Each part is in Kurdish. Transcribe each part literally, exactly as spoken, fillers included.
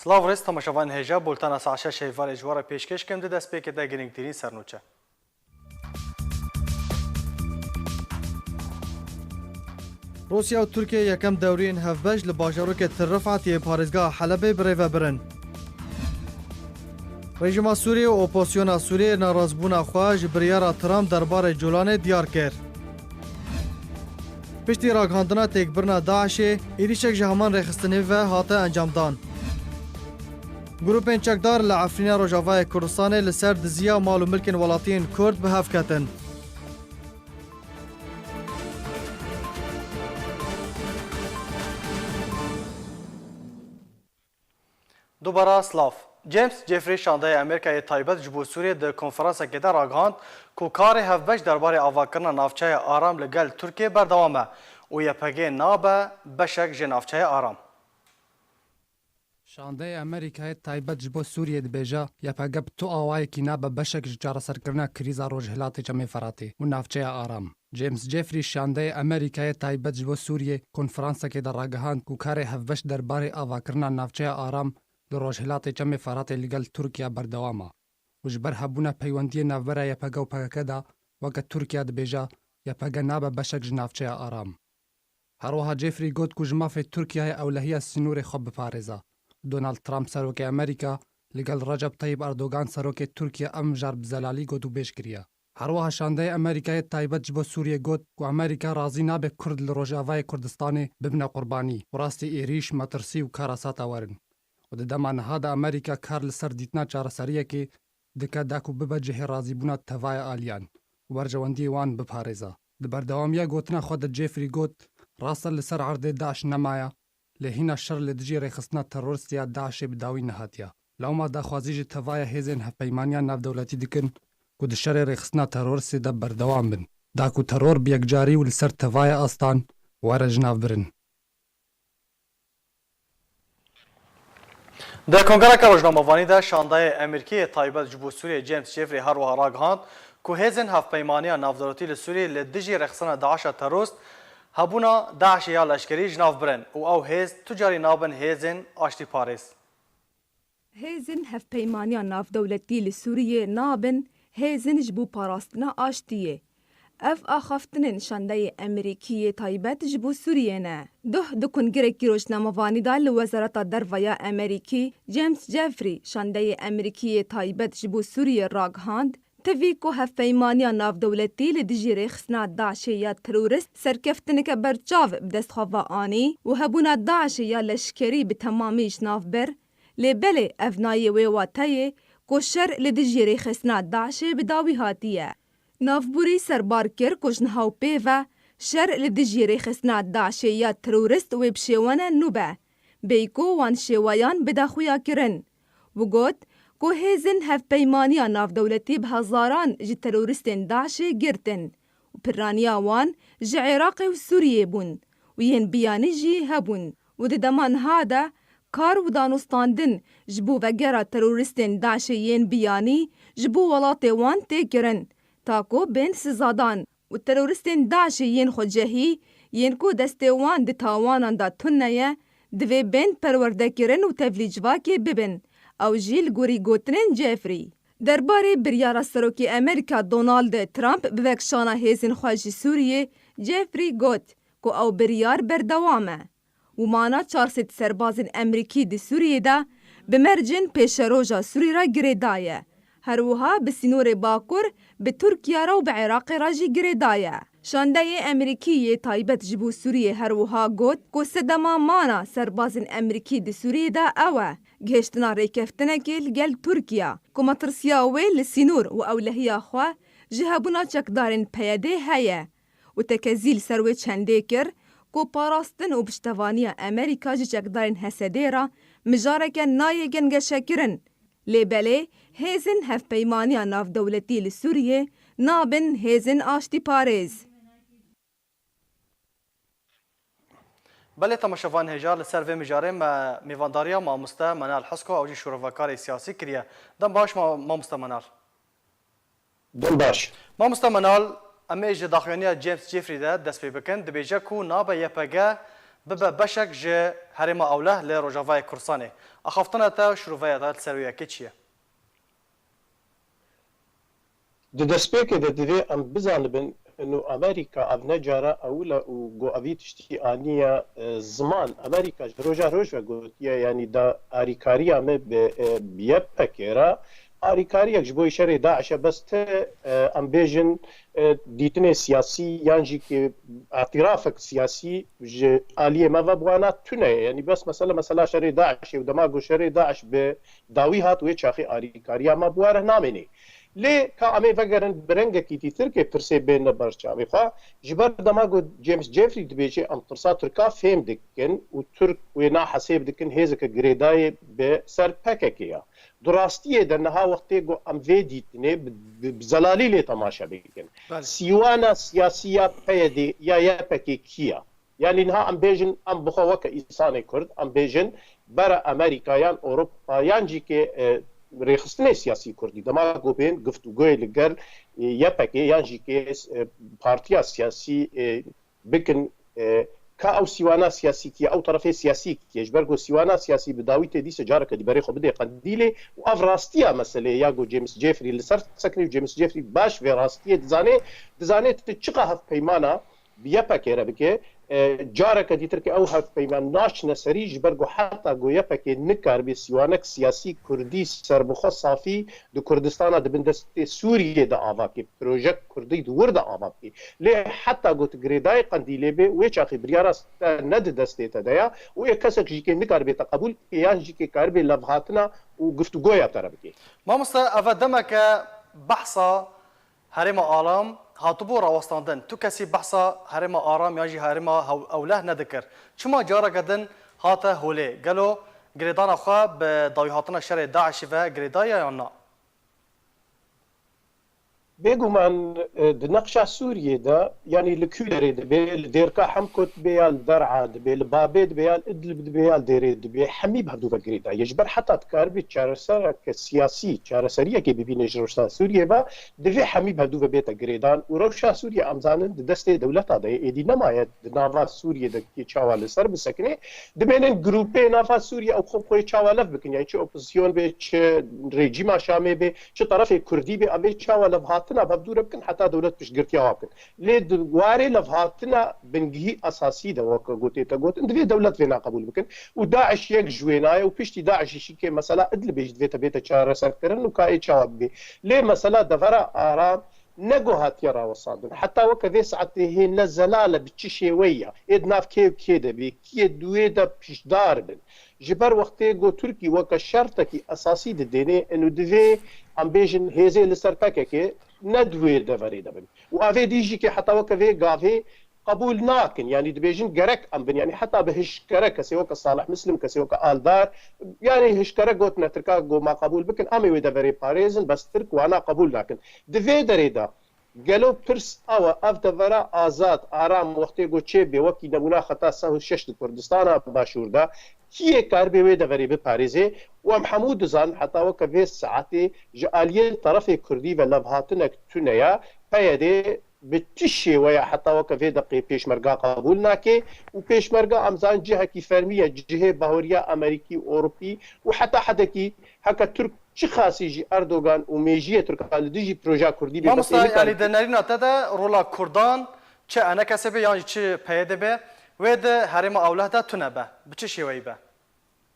Silav rêz temaşevanên hêja, bultena saet şeş êvarê ji we re pêşkêş kim, di destpêkê de girîngtirîn sernûçe. Rûsya û Tirkiye yekem dewriyên hevbeş li bajarokê Til Rifat yê parêzgeha Helebê bi rê ve birin. Rejîma Sûriyê û opozisyona Sûriyê narazbûna xwe ji biryara Trump derbarê Colanê diyar kir. Piştî ragihandina têkbirina DAIŞê, êrîşek ji heman rêxistinê ve hate encamdan. Grûpên çekdar li Efrîna Rojavayê Kurdistanê li ser diziya mal û milkên welatiyên Kurd bi hev ketin. Dubara silav. James Jeffrey şandeyê Amerîkayê taybet ji bo Sûriyê di konferansekê de ragihand ku karê hevbeş derbarê avakirina navçeya aram li gel Tirkiyê berdewam e û Y P G nabe beşek ji navçeya aram. Şandeyê Amerîkayê taybet ji bo Sûriyê dibêje, Y P G bi tu awayekî nabe beşek ji çareserkirina krîza Rojhilatê Çemê Feratê û navçeya aram. James Jeffrey şandeyê Amerîkayê taybet ji bo Sûriyê konferansekê de ragihand ku karê hevbeş derbarê avakirina navçeya aram li Rojhilatê Çemê Feratê li gel Tirkiye berdewam e û ji ber hebûna peywendiyê navbera Y P G û P K K de weke Tirkiye dibêje, Y P G nabe beşek ji navçeya aram. Her wiha Jeffrey got ku ji mafê Tirkiyeyê ewlehiya sînorê xwe biparêze. Donald Trump serokê Amerîka li gel Recep Tayyip Erdogan serokê Tirkiye ev mijar bi zelalî gotûbêj kiriye. Her wiha şandeyê Amerîkayê taybet ji bo Sûriyê got ku Amerîka razî nabe Kurd li Rojavayê Kurdistanê bibine qurbanî û rastî êrîş, metirsî û karasata werin. Û di dema niha de Amerîka kar li ser dîtina çareseriyekê dike da ku bibe cihê razîbûna tevaya aliyan û berjewendiyê wan biparêze. Di berdewamiya gotina xwe de Jeffrey got, rast e li ser erdê DAIŞ nemaye, lê hîna şer li dijî rêxistina teroristî ya DAIŞê bi dawî nehatiye. Lewma daxwazî ji tevaya hêzên hevpeymaniya navdewletî dikin ku di şerê rêxistina teroristê de berdewam bin, da ku teror bi yekcarî û li ser tevaya astan were jinavbirin. Di kongereka rojnamevanî de şandeyê Amerîkî yê taybet ji bo Sûriyê James Jeffrey her wiha ragihand ku hêzên hevpeymaniya navdewletî li Sûriyê li dijî rêxistina DAIŞa terorist hebûna DAIŞê ya leşkerî ji nav birin û ew hêz tu carî nabin hêzên aştîparêz. Hêzên hevpeymaniya navdewletî li Sûriyê nabin hêzên ji bo parastina aştiyê. Ev axaftinên şandeyê Amerîkî yê taybet ji bo Sûriyê ne. Duh di kongirekî rojnamevanî de li Wezareta Derve ya Amerîkî, James Jeffrey, şandeyê Amerîkî yê taybet ji bo Sûriyê ragihand, Tevî ku hevpeymaniya navdewletî li dijî rêxistina DAIŞê ya terorist serkeftineke berçav bi dest xwe ve anî û hebûna DAIŞê ya leşkerî bi temamî ji nav bir, lê belê ev nayê wê wateyê ku şer li dijî rêxistina DAIŞê bi dawî hatiye. Navbûrî serbar kir ku ji niha û pê ve şer li dijî rêxistina DAIŞê ya terorist wê bi şêwene nû be, bêyî ku wan şêweyan bide xuyakirin. Û got ku hêzên hevpeymaniya navdewletî bi hezaran ji teroristên DAIŞê girtin û piraniya wan ji Iraqê û Sûriyê bûn û yên biyanî jî hebûn û di dema niha de kar û danûstandin ji bo vegera teroristên DAIŞê yên biyanî ji bo welatê wan tê kirin, ta ku bên sizadan. Û teroristên DAIŞê yên xwecehî, yên ku destê wan di tawanan de tune ye, divê bên perwerdekirin û tevlî civakê bibin, ew jî li gorî gotinên Jeffrey. Derbarê biryara Serokê Amerîka Donald Trump bi vekişana hêzên xwe ji Sûriyê, Jeffrey got ku ew biryar berdewam e. Û mana çar sed serbazên Amerîkî di Sûriyê de bi mercên pêşeroja Sûrî re girêdaye. Her wiha bi sînorê Bakur, bi Tirkiye re û bi Iraqê re jî girêdaye. Şandeyê Amerîkî yê taybet ji bo Sûriyê her wiha got ku sedema mana serbazên Amerîkî di Sûriyê de ew e, gihiştina rêkeftinekê li gel Tirkiye ku metirsiya wê li sînor û ewlehiya xwe ji hebûna çekdarên P Y D heye. Û tekezî li ser wê çendê kir ku parastin û piştevaniya Amerîka ji çekdarên H S D re mijareke nayê gengeşekirin. Lê belê hêzên hevpeymaniya navdewletî li Sûriyê nabin hêzên aştîparêz. Belê temaşevan hêja, li ser vê mijarê me mêvandariya mamoste Menal Hesko, ew jî şorevekarê siyasî kiriye. Dem baş ma-, mamoste Menal. Dem baş. Mamoste Menal, em ê ji daxuyaniya James Jeffrey de dest pê bikin. Dibêje ku nabe Y P G bibe beşek ji Herêma Ewleh li Rojavayê Kurdistanê. Axaftina te, şiroveya te li ser wê yekê çi ye? Di destpêkê de divê em bizanibin, ino Amerîka ev ne cara ewil e û ku evî tiştî aniye, e, ziman. Amerîka ji roja roj ve gotiye, yanî da arîkariya me bi, e, bi Y P G re, arîkariyek ji bo şerê DAIŞ e, bes ti, e, em bêjin, e, dîtinê siyasî yan jî ki îtirafek siyasî ji aliyê me ve bi wana tune ye. Yanî bes mesela, mesela şerê DAIŞê û dema ku şerê DAIŞ bi dawî hat, wê çaxê arîkariya me bi we re namênê. Lê ka em ê vegerin bi rengekî dîtir kê pirsê bêne ber çavê xwe. Ji ber dema ku James Jeffrey dibêje, em tirsa Tirka fêm dikin û Tirk wê nahesêb dikin hêzeke girêdayê bi ser P K K ya. Di rastiyê de niha wextê ku em vê dîtinê bi, bi, bi zelalî lê temaşe bikin. Belê. Sîwana siyasî ya P Y D ya Y P G kî ya? Yanî niha em bêjin, em bixwe weke însanê Kurd, em bêjin bere Amerîka yan Ewropa yan jî ke, e, rêxistinê siyasî Kurdî, dema ku bên guftûgoyê li gel, e, Y P G yan jî ke, e, partiya siyasî, e, bikin, e, ka ew sîwana siyasî kî ye, ew terefê siyasî kî ye, ji ber ku sîwana siyasî bi dawî tê dîse careke dî berê xwe bidê qendîlê û ev rastiya meseleyê ya ku James Jeffrey li ser sekinî û James Jeffrey baş vê rastiyê dizanê, dizanê tu çiqa hevpeymana bi Y P G re bike, e, careke dîtir ke ew hevpeyman naçine serî, ji ber ku heta ku Y P G nikaribe sîwanek siyasî Kurdî serbixwe safî di Kurdistana di bin destê Sûriyê de ava ke, projek Kurdî di wir de ava bike. Lê heta ku tu girêdayê qendîlê bê, wê çaxê biryara te ne di destê te de ya û ê kesek jî ke nikaribe te qebûl bike yan jî ke karibe levhatina û guftûgoya te re bike. Mamoste, eve demeke behsa Herêma Aram hatibû rawestandin. Tu kesî behsa Herêma Aram yan jî Herêma Hew-, Ewleh nedikir. Çima careke din hate holê? Gelo girêdana xwe bi dawîhatina şerê DAIŞê ve girêdaye yan na? Bêguman, e, di nexşa Sûriyê de, yanî li kû derê dibe, li Dêrka Hemko dibe ya li Der'a dibe, li Babê dibe ya li Idlib dibe ya li Dêrê dibe, hemî bi hevdû ve girêdayî ye. Ji ber heta dikaribî çaresereke siyasî, çareseriyekê bibîne ji rewşa Sûriyê ve, divê hemî bi hevdû ve bête girêdan û rewşa Sûriyê em zanin di destê dewleta de ye, êdî nemaye di nava Sûriyê de kê çawa li ser bisekine. Dibênin grûpê nava Sûriyê ew xwe bi xwe çawa lev bikin, yanî çi opozisyon bê, çi rejîma Şamê bê, çi terefê Kurdî bê, em ê çawa levhatina bi hevdû re bikin heta dewlet piştgirtiya wan bikin. Lê di warê levhatina bingihî esasî de, weke gotê te gotin, divê dewlet vêna qebûl bikin û DAIŞ yek ji wêna ye û piştî DAIŞ jî kê mesela Idlibê jî divê te bête çareserkirin û ka ê çawa bibê. Lê mesela devera Aram ne ku hatiye rawesandin. Heta weke vê saetê hê ne zelal e bi çi şêweyî ya. Ê di nav kê û kê de bê, kiyê di wê de piştdar bin. Ji ber wextê ku Tirkî weke şertekî esasî didêne, eno divê, em bêjin, hêzê li ser P K K ne di wê deverê de bin. Û evê dî jî ke heta weke vê gavê qebûl nakin. Yanî dibêjin gerek em bin. Yanî heta bi hişkere kesê weke Salih Muslim, kesê weke Aldar, yanî hişkere gotine Tirka ku ma qebûl bikin, em ê wê deverê parêzin, bes Tirk wana qebûl nakin. Di vê derê de gelo pirs ew e, ev devera azad, aram, wextê ku çêbê, wekî nemûna xeta seh û şeş di Kurdistana Başûr de, kiyê karibê wê deverê biparêzê û em hemû dizanin heta weke vê saetê ji aliyê terefê Kurdî ve levhatinek tune ya, P Y D bi çi şêweya heta weke vê deqê pêşmerga qebûl nake û pêşmerga em zanin cihekî fermî ye, cihê baweriya Amerîkî, Ewropî û heta hedekî heke Tirk çi qasî jî Erdogan û mêjiyê Tirkan li dijî projeya Kurdî bê, bes Mamosta, ê yanî nikarî. Di nerîna te de rola Kurdan çi E N K S bê yan jî çi P Y D bê, wê di herêma Ewleh de tune be, bi çi şêweyî be?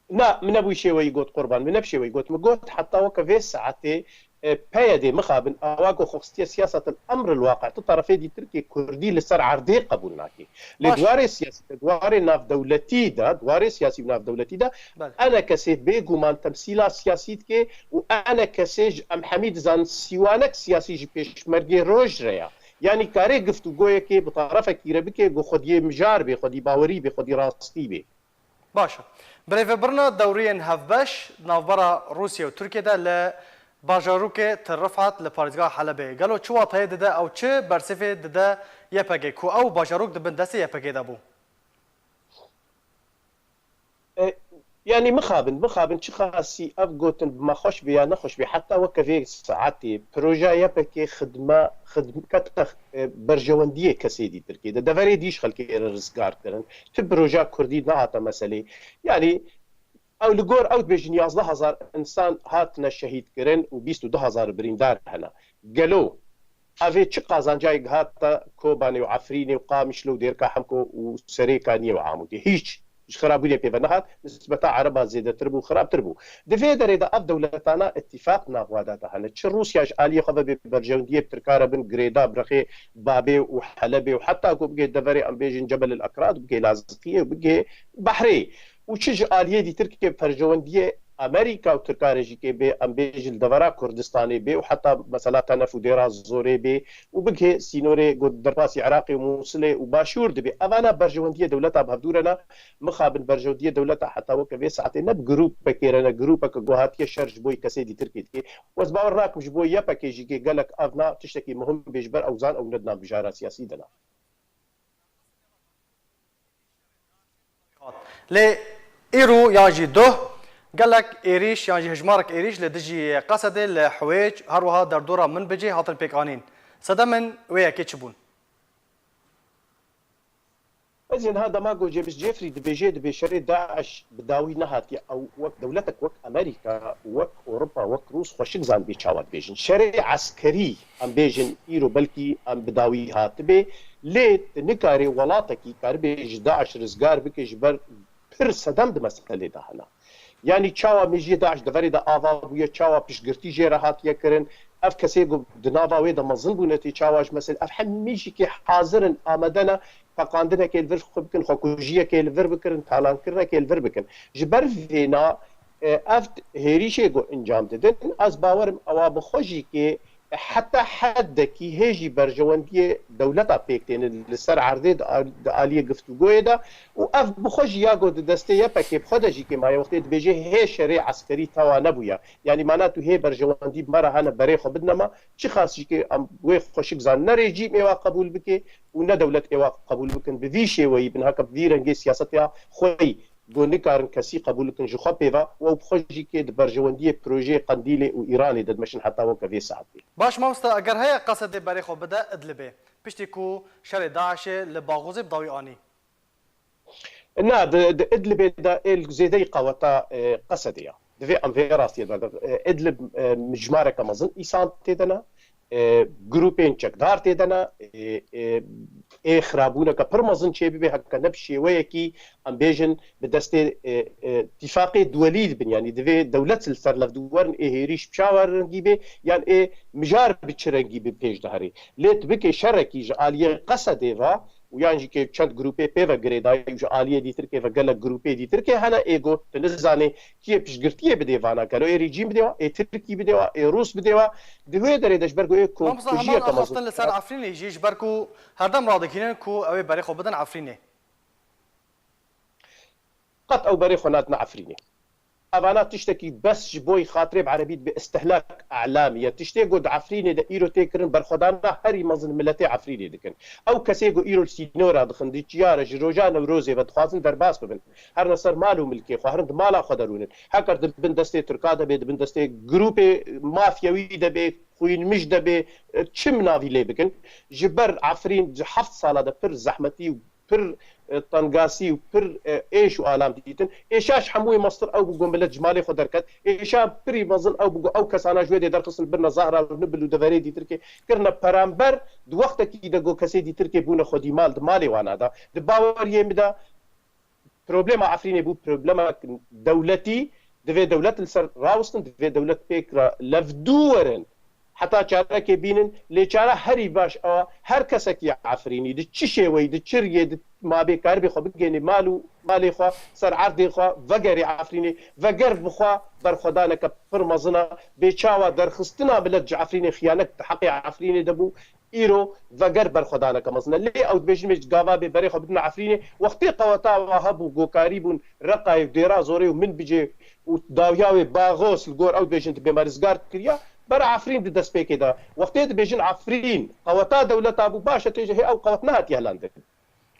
Na, min nebû şêweyî got Qurban, min ne bi şêweyî got. Min got heta weke vê saetê, e, P Y D mixabin, awa ku xwe xistiye siyasetil emr il waqi, tu terefê dîtir kê Kurdî li ser erdê qebûl nakê. Lê Baş. di warê siyasî de, di warê navdewletî de, di warê siyasî û navdewletî de, Belê. E N K S bêguman temsîla siyasî dike û E N K S ji em hemî dizanin sîwanek siyasî ji pêşmergê roj re ya. Yanî karê giftûgoyekê bi tarafekî re bike, ku xwediyê mijar bê, xwedî bawerî bê, xwedî rastî bê. Baş e. Birêvebirina dewriyên hevbeş navbera Rûsya û Tirkiye de li bajarokê Til Rifat li parêzgeha Helebê. Gelo çi wateyê dide ew çi bersivê dide Y P G ku ew bajarok di bin destê Y P G de bû? E, Yanî mixabin, mixabin çi xasî ev gotin bi me xweş bê ya nexweş bê, heta weke vê saetê projeya Y P G xidme, xidm-, kete, e, berjewendiyê kesê dîtirkê de. Deverê dî ji xelkê re rizgar kirin. Tu projeya Kurdî nehate meselê. Yanî ew li gor ew dibêjin yazdeh hezar insan hatine şehîd kirin û bîst û du hezar birîndar hene. Gelo ev ê çi qazancayê gihata Kobanê û Efrînê û Qamişlo û Dêrka Hemko û Serêkaniyê û Amûdê? Hîç. Ji xirabûnê pê ve nehat, nisbeta Ereba zêdetir bû, xirabtir bû. Di vê derê de ev dewletana îtîfaq navwa de de hene. Çi Rûsya ji aliyê xwe ve bê berjewendiyê bi Tirka re bin, girêda bi rexê Babê û Helebê û heta ku bigê deverê em bêjin Cebel el Akrad, bigê Laziqiyê û bigê Behrê. Û çi ji aliyê dîtirkê berjewendiyê Amerîka û Tirka re jî kê bê, em bêjin li devera Kurdistanê bê û heta mesela Tenef û Dêra Zorê bê û bigê sînorê ku derbasî Iraqê û Mûsilê û Başûr dibê. Evana berjewendiyê dewleta bi hevdû re ne, mixabin berjewendiyê dewleta heta weke vê saetê ne bi grûpekê re ne, grûpeke ku hatiye şer ji bo yê kesê dîtirkê dike. Ez bawer nakim ji bo Y P G jî kê gelek ev na tiştekî muhim bê ji ber ew zan ew ne di nav mijara siyasî de ne. Lê îro yan jî duh gelek êrîş yan jî hejmarek êrîş li dijî Qesedê, li Hiwêc, her wiha derdora Minbicê hatin pêkanîn. Sedemên wê yekê çi bûn? Ez ê niha dema ku Cêbiz Cefrî dibêje, dibê şerê DAIŞ bi dawî nehatiye. Ew wek dewletek wek Amerîka, wek Ewropa, wek Rûs xweşik zanibê çawa dibêjin. Şerê eskerî, em bêjin, îro belkî em bi dawî hatibê, lê tu nikarê welatekî karibê ji DAIŞ rizgar bike ji ber pir sedem di meselê de hene. Yanî çawa mêjiyê DAIŞ deverê de ava bûye, çawa piştgirtî jê re hatiye kirin, ev kesê ku di nava wê de mezin bûne tê çawa ji meselê, ev hemî jî kê hazir in, amade ne, teqandinekê li vir xwe bikin, xwekujiyekê li vir bikirin, talankirinekê li vir bikin. Ji ber vêna, e, ev hêrîşê ku encam didin, ez bawer im ewa bi xwe jî kê heta heddekî hê jî berjewendiyê dewleta pêk têne li ser erdê di al-, di aliyê giftûgoyê de û ev bi xwe jî ya ku di destê Y P G bi xwe de jî kê maye wextê dibêje hê şerê eskerî tewa nebûye. Yanî mana tu hê berjewendî bi me re hene berê xwe bidine me, çi xas jî kê em wê xweşik zan ne rejîm ê wa qebûl bike û ne dewlet ê wa qebûl bikin. Bi vî şêweyî bin heke bi vî rengê siyasetê ya xweyî ku nikarin kesî qebûl bikin ji xwe pê ve û ew bi xwe jî kê di berjewendiyê projeyê Qendîlê û Îranê de dimeşin heta weke vê saetê. Baş mamosta, eger heye Qesedê berê xwe bide Idlibê, piştî ku şerê DAIŞê li Baxûzê bi dawî anî? Na, di, di Idlibê de ê li zêdeyî qeweta, e, Qesedê ya. Divê em vê rastiyê berdin. E, Idlib, e, mijmareke mezin îsan tê de ne. E, grûpên çekdar tê de ne, e, e, ê xirabûneke pir mezin çêbibe, heke ne bi şêweyekî, em bêjin, bi destê, e, e, tîfaqê duwelî dibin, yanî divê dewlet li ser lev diwerin, ê hêrîş bi çawa rengî bê, yan ê mijar bi çi rengî bi pêş de herê. Lê tu bikê şerekî ji aliyê Qesedê ve û yan jî kê çend grûpê pê ve girêdayî û ji aliyê dîtirkê ve gelek grûpê dîtirkê hene, ê got, tu nizanê kiyê piştgirtiyê bidê vana gelo, ê rejîm bidê wa, ê tirkî bidê wa, ê rûs bidê wa, di wê derê de ji ber ku ê Mamosta, hema komkujiyeke mezin. Raxaftin li ser Efrînê jî ji ber ku herdem radikînin ku ew ê berê xwe bidin Efrînê. Qet ew berê xwe nadine Efrînê. Evana tiştekî bes ji bo xatirê bi erebî dibe istihlak e'lamî ye. Tiştê ku di Efrînê de îro tê kirin berxwedana herî mezin miletê Efrînê dikin. Ew kesê ku îro li sînora dixin, di çiya re ji roja Newrozê ve dixwazin derbas bibin. Herin ser mal û milkê xwe, herin di mala xwe de rûnin. Heker di bin destê Tirka de bê, di bin destê grûpê mafyewî de bê, xwînmij de bê, çi min navî lê bikin. Ji ber Efrîn di heft sala de pir zehmetî û pir, e, tengasî û pir, e, êş û alam dîtin. Êşa ji hemûyê mestir ew bû ku milet ji malê xwe derket. Êşa pirî mezin ew bû ku ew kesana ji wê dê derxistin birine Zahra û Nibil û deverê dîtirkê kirine peramber di wextekî de ku kesê dîtirkê bûne xwedî mal di malê wana de. Di baweriyê min de problema Efrînê bû problemek dewletî, divê dewlet li ser rawistin, divê dewlet pêk re levdû werin. Heta çarekê bînin, lê çara herî baş ew e, her kesekî Efrînî, di çi şêweyî, di çi riyê, di mabê karibê xwe bigênê mal û malê xwe, ser erdê xwe, vegerê Efrînê, veger bi xwe berxwedaneke pir mezin e, bê çawa derxistina milet ji Efrînê xiyanek di heqê Efrînê de bû, îro veger berxwedaneke mezin e. Lê ew dibêjin, mêj gava bê berê xwe bidin Efrînê, wextê qeweta wa hebû, gokarî bûn, Reqayê û Dêra Zorê û Minbicê û dawiya wê Baxos li gor ew dibêjin dibê me rizgar kiriya, bera Efrîn di destpêkê de. Wextê dibêjin Efrîn qeweta dewleta bû, baş e, têje hê ew qewet nehatiye hilandin.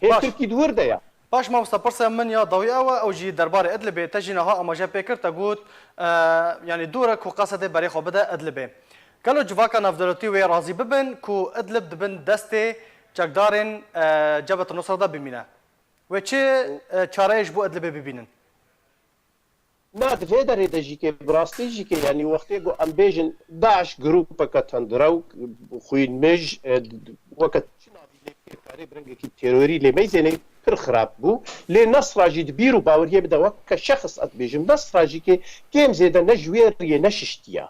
Hê Tirkî di wir de ya. Baş mamoste, pirsa min ya dawî ew e, ew jî derbarê Idlibê. Te jî niha amaje pê kir, te got, e, yanî dûr e ku Qesedê berê xwe bide Idlibê. Gelo civaka navdewletî wê razî bibin ku Idlib di bin destê çekdarên, e, Cebhet Nusra de bimîne? Wê çi, e, çareyê ji bo Idlibê bibînin? Na, di vê derê de jî ke, bi rastî jî ke, yanî wextê ku em bêjin DAIŞ grûpeke tundrew, xwînmij, e, d-, d-, weke çi navî lê bikê, karê bi rengekî terorî lê meyzênê, pir xirab bû. Lê Nesra jî di bîr û baweriyê min de weke şexs ez dibêjim, Nesra jî ke kêm zêde ne ji wê riyê neşiştiye.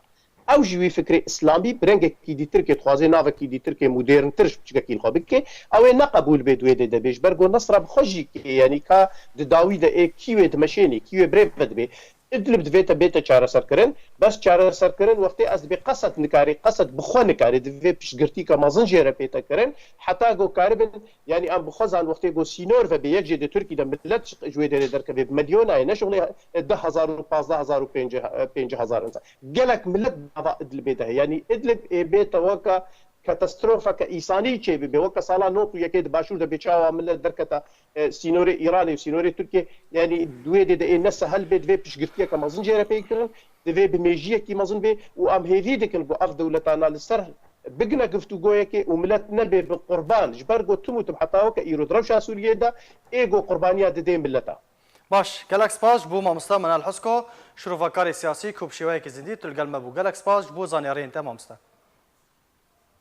Ew jî wî fikrê îslamî bi rengekî dîtir ke dixwaze navekî dîtir ke moderntir ji piçikekî li xwe bike, ew ê neqebûl bê di wê dê de bê. Ji ber ku Nesra bi xwe jî ke, yanî ka di dawî de ê kî wê dimeşênê, kî wê birê vedibê. Idlib divê te bête çareserkirin. Bes çareserkirin wextê ez dibê Qesed nikarê, Qesed bi xwe nikarê, divê piştgirtîka mezin jê re pête kirin. Heta ku karibin, yanî em bi xwe zan wextê ku sînor vebê, yek jê di Tirkî de milet ji, ji wê derê derkevê bi milyonayê, ne şixulê deh hezar û pazdeh hezar û pêncî, pêncî hezar insan. Gelek milet nava Idlibê de heye. Yanî Idlib ê bête weke katastrofeke îsanî çêbibe. Weke sala nod û yekê di başûr de bê çawa milet derketa, e, sînorê Îranê û sînorê Tirkiyê. Yanî di wê dê de ê ne sehel bê, divê piştgirtiyeke mezin jê re pê kirin, divê bi mêjiyekî mezin bê û em hêvî dikin ku ev dewletana li ser bigine giftûgoyekê û milet nebê bi qurban. Ji ber ku tim û tim heta weke îro di rewşa Sûriyê de ê ku qurbaniya didê mileta. Baş, gelek spas ji bo mamoste Menal Husko, şirovakarê siyasî ku bi şêweyekî zindî tu li gel me bû. Gelek spas ji bo zanyariyên te mamoste.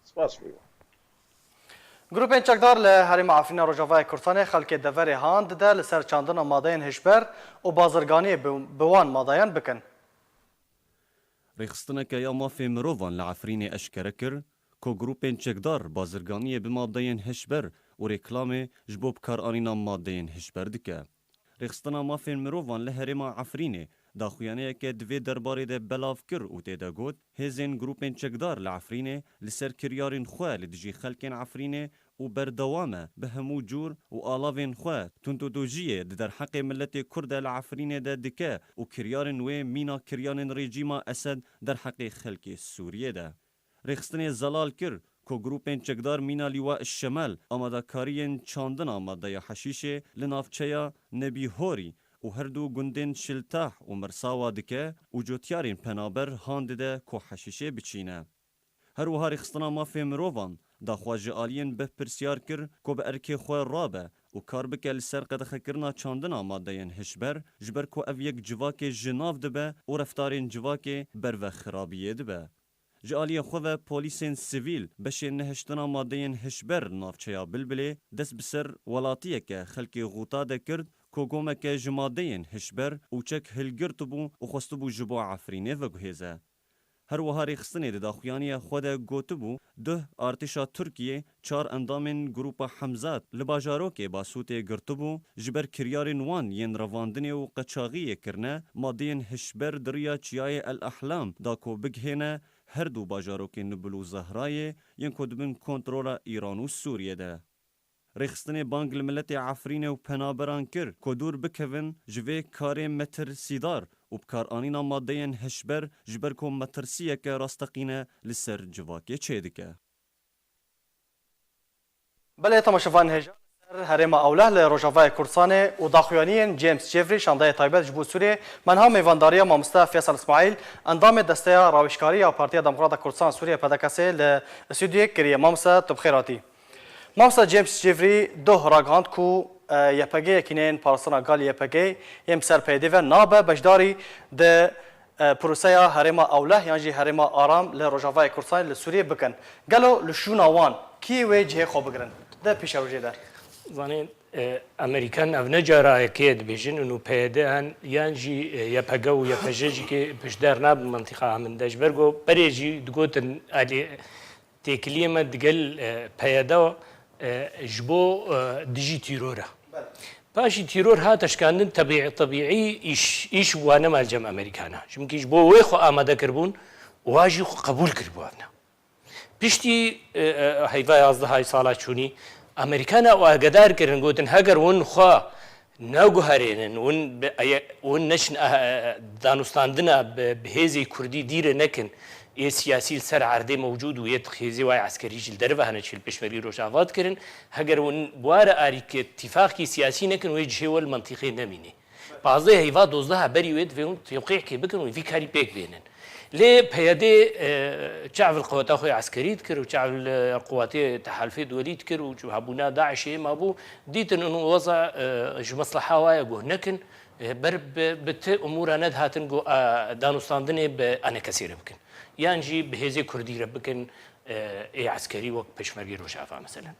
Spas ji bo we. Grûpên çekdar li Herêma Efrîna Rojavayê Kurdistanê xelkê deverê han dide li ser çandina madeyên hişber û bazirganiyê bi, bi wan madeyan bikin. Rêxistineke ya mafê mirovan li Efrînê eşkere kir ku grûpên çekdar bazirganiyê bi madeyên hişber û reklamê ji bo bikaranîna madeyên hişber dike. Rêxistina mafên mirovan li herêma Efrînê daxuyaniyeke di vê derbarê de belav kir û tê de got, hêzên grûpên çekdar li Efrînê li ser kiryarên xwe li dijî xelkên Efrînê û berdewam e bi hemû cûr û alavên xwe tundûdûjiyê di derheqê miletê Kurd de li Efrînê de dike û kiryarên wê mîna kiryanên rejîma Esed derheqê xelkê Sûriyê de. Rêxistinê zelal kir ku grûpên çekdar mîna Lîwa Şemel amadakariyên çandina madeya heşîşê li navçeya Nebîhorî û her du gundên Şiltah û Mirsawa dike û cotyarên penaber han dide ku heşîşê biçîne. Her wiha Rêxistina Mafê Mirovan daxwaz ji aliyên berpirsiyar kir ku bi erkê xwe rabe û kar bike li ser qedexekirina çandina madeyên hişber, ji ber ku ev yek civakê ji nav dibe û reftarên civakê berve xirabiyê dibe. Ji aliyê xwe ve polîsên sivîl beşên nehiştina madeyên hişber navçeya Bilbilê dest bi ser welatiyeke xelkê Xûta de kir ku gomeke ji madeyên hişber û çek hilgirtibû û xwestibû ji bo Efrînê veguhêze. Her wiha rêxistinê di daxuyaniya xwe de gotibû, duh artêşa Tirkiyê çar endamên Grûpa Hemzat li bajarokê Basûtê girtibû, ji ber kiryarên wan yên revandinê û qeçaxiyê kirine, madeyên hişber di riya Çiyayê El Ehlam da ku bigihêne her du bajarokên Nibul û Zehrayê yên ku di bin kontrola Îran û Sûriyê de. Rêxistinê bang li miletê Efrînê û penaberan kir ku dûr bikevin ji vê karê metirsîdar û bikaranîna madeyên hişber, ji ber ku metirsiyeke rasteqîne li ser civakê çêdike. Belê, temaşevanên hêja, li ser herêma Ewleh li Rojavayê Kurdistanê û daxuyaniyên James Jeffrey, şandeyê taybet ji bo Sûriyê, me niha mêvandariya mamoste Feysel Îsmaîl, endamê Desteya Rawêjkarî ya Partiya Demokrata Kurdistan Sûriye, P D K S'ê, li stûdyoyê kiriye. Mamoste, tu bi xêr hatî. Mamoste James Jeffrey doh ragihand ku, e, Y P G yekîneyên parastina gel Y P G yên bi ser P Y D'ê ve nabe beşdarî di, e, proseya herêma Ewleh yan jî herêma Aram li Rojavayê Kurdistanê li Sûriyê bikin. Gelo li şûna wan kî wê cihê xwe bigirin di pêşerojê de? Zanîn, e, Amerîkan ev ne cara yekê ye dibêjin, û P Y D an yan jî, e, Y P G û Y P J jî kê piştder nabin mintîqa min de. Ji ber ku berê jî digotin alî Têkiliyê me digel, e, P Y D, e, ji bo, e, dijî tîror e. Belê. Paşî tîror hate şikandin tebî-, tebîî îş, îş wane mal cem Amerîkana. Çimkî ji bo wê xwe amade kiribûn, wa jî xwe qebûl kiribû evne. Piştî, e, e, heyva yazdeh ay sala çûnî, Amerîkana û agedar kirin, gotin, heger hûn xwe neguherênin, hûn bi, eye, hûn neçin, eh, eh, danûstandina bi, bi hêzê Kurdî dîre nekin, Ê siyasî li ser erdê mewcûd û yê hêzê wayê eskerî jî li derve hene çi li Pêşmergê Rojava dikirin. Heger hûn bi ware arî ke tîfaqkî siyasî nekin, wê cihê we li mentîqê nemîne. Pazdeh heyva dozdeha berî wê divê hûn tewqîkê bikin û vî karî pêk bênin. Lê P Y D, e, çav li qeweta xwe eskerî dikir û çav li qewatê tehalufê duwelî dikir û hebûna DAIŞê mabû, dîtin û weza, e, ji mesleha waye guh nekin. E, ber bi, bi ti umûra nedihatin ku, e, danûstandinê bi enekesê re bikin. Yan jî bi hêzê kurdî re bikin, e, ê eskerî wek Pêşmergê Rojava meselen.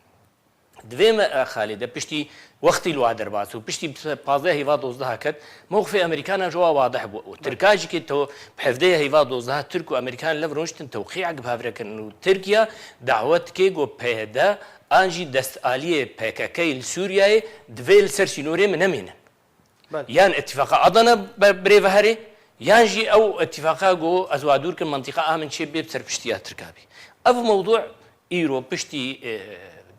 Divê me, e, Xalê de piştî wextî li wa derbas û piştî pazdeh heyva dozdeha ket, mewqifê Amerîkana ji wa wadih bû. Û Tirka jî kê tew-, bi hevdeh heyva dozdeha Tirk û Amerîkan lev rûniştin tewqîyek bi hev re kirin û Tirkiye dawet dike ku P Y D an jî destaliyê P K K li Sûriyeyê divê li ser sînorê min nemînin. Belê. Yan îtîfaqa Adana be-, birêveherê, yan jî ew îtîfaqa ku ez wa dûr kim, mentîqa a min çê bê bi serpiştiya Tirka bî. Ev mewdû îro piştî, e,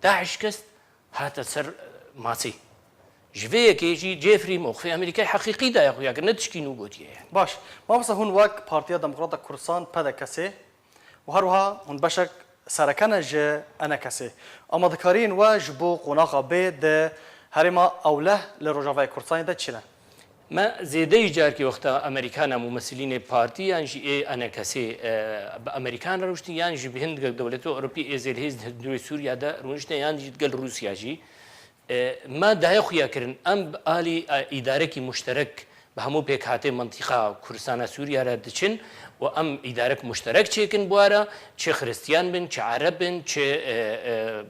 DAIŞ kest hate ser, e, masê. Ji vê yekê jî Jeffrey mewqifê Amerîkayê heqîqî daye xuya kir, ne tişkî nû gotiye yani. Baş. Mamosta, hûn wek Partiya Demokrata Kurdistan, P D K S, û her wiha hûn beşek sereke ne ji enekesê. Amadekariyên we ji bo qonaxa bê di herêma Ewleh li Rojavayê Kurdistanê de çi ne? Me zêdeyî carkî wexta Amerîkana mumesilînê partî yan jî ê enekesê, e, bi Amerîkan re rûştin yan jî bi hin digel dewletê Ewropî ê zêlhêz di hundirê Sûriya de rûniştine yan jî digel Rûsya jî. E, me daye xuya kirin, em bi alî, e, îdarekî muşterek bi hemû pêkhatê mintîqa Kurdistana Sûriya re diçin û em îdarek muşterek çêkin bi wa re, çi Xiristiyan bin, çi Ereb bin, çi, e, e,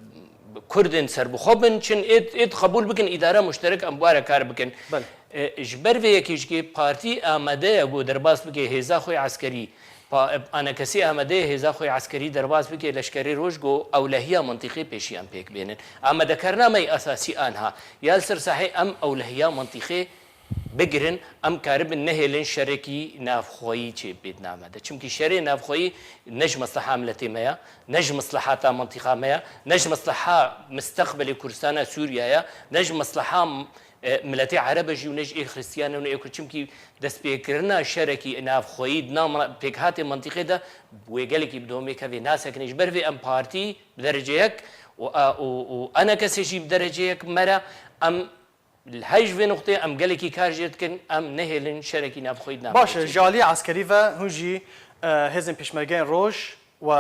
Kurdên serbixwe bin, çin êd, êd qebûl bikin, îdare muşterek em bi wa re kar bikin. Belê. E, ji ber vê yekê jî partî amade ye ku derbas bike hêza xwe eskerî, Pa-, anekesî amadeyê hêza xwe yê eskerî derbas bike, leşkerê roj ku ewlehiya mintîqê pêşî em pêk bênin. Amadekarina me yê esasî anha ya li ser sahê em ewlehiya mintîqê bigirin, em karibin nehêlin şerekî navxweyî çê bêdin amade. Çimkî şerê navxweyî ne ji mesleha miletê me ya, ne ji meslehata mintîqa me ya, ne ji mesleha misteqbelê Kurdistana Sûriya ya, ne ji mesleha e, miletê Ereb e jî û ne ji ê Xristiyan e û ne ê Kurd. Çimkî destpêkirina şerekî navxweyî di nav pêkhatê mintîqê de wê gelekî bi domê kevê nasekine. Ji ber vê em partî bi derece yek û, a, û, û enekesê jî bi derece yek me re em li hej vê nuqtê em gelekî kar jê dikin, em nehêlin şerekî navxweyî di nav Baş e, ji aliyê eskerî ve hûn jî, e, hêzên pêşmergeyên roj we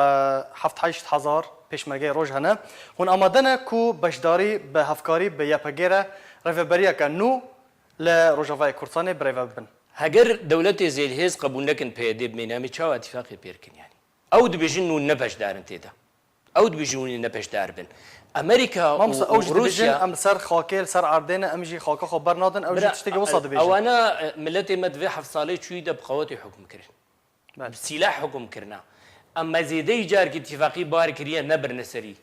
heft heşt hezar pêşmergeyê roj hene. Hûn amade ne ku beşdarî bi hevkarî bi Y P G re rêveberiyeke nû li Rojavayê Kurdistanê birêve bibin? Heger dewletê zêlhêz qebûl nekin P Y D bimêne, em ê çawa îtîfaqê pê rikin yanî? Ew dibêjin hûn ne beşdar in tê de. Ew dibêjin hûn ê ne beşdar bin. Amerîka û, Mamosta, ew û jî dibêjin Rûsya em li ser xakê, li ser erdê ne, em jî xaka xwe bernadin, ew jî Bira, tiştekî wisa dibêjin. Ewana, e, miletê me di vê heft salê çûyî de bi qewetê hukm kirin. Belê. Bi sîleh hukm kirina. Em me zêdeyî carkî îtîfaqî bi wa re kiriye, nebirine serî.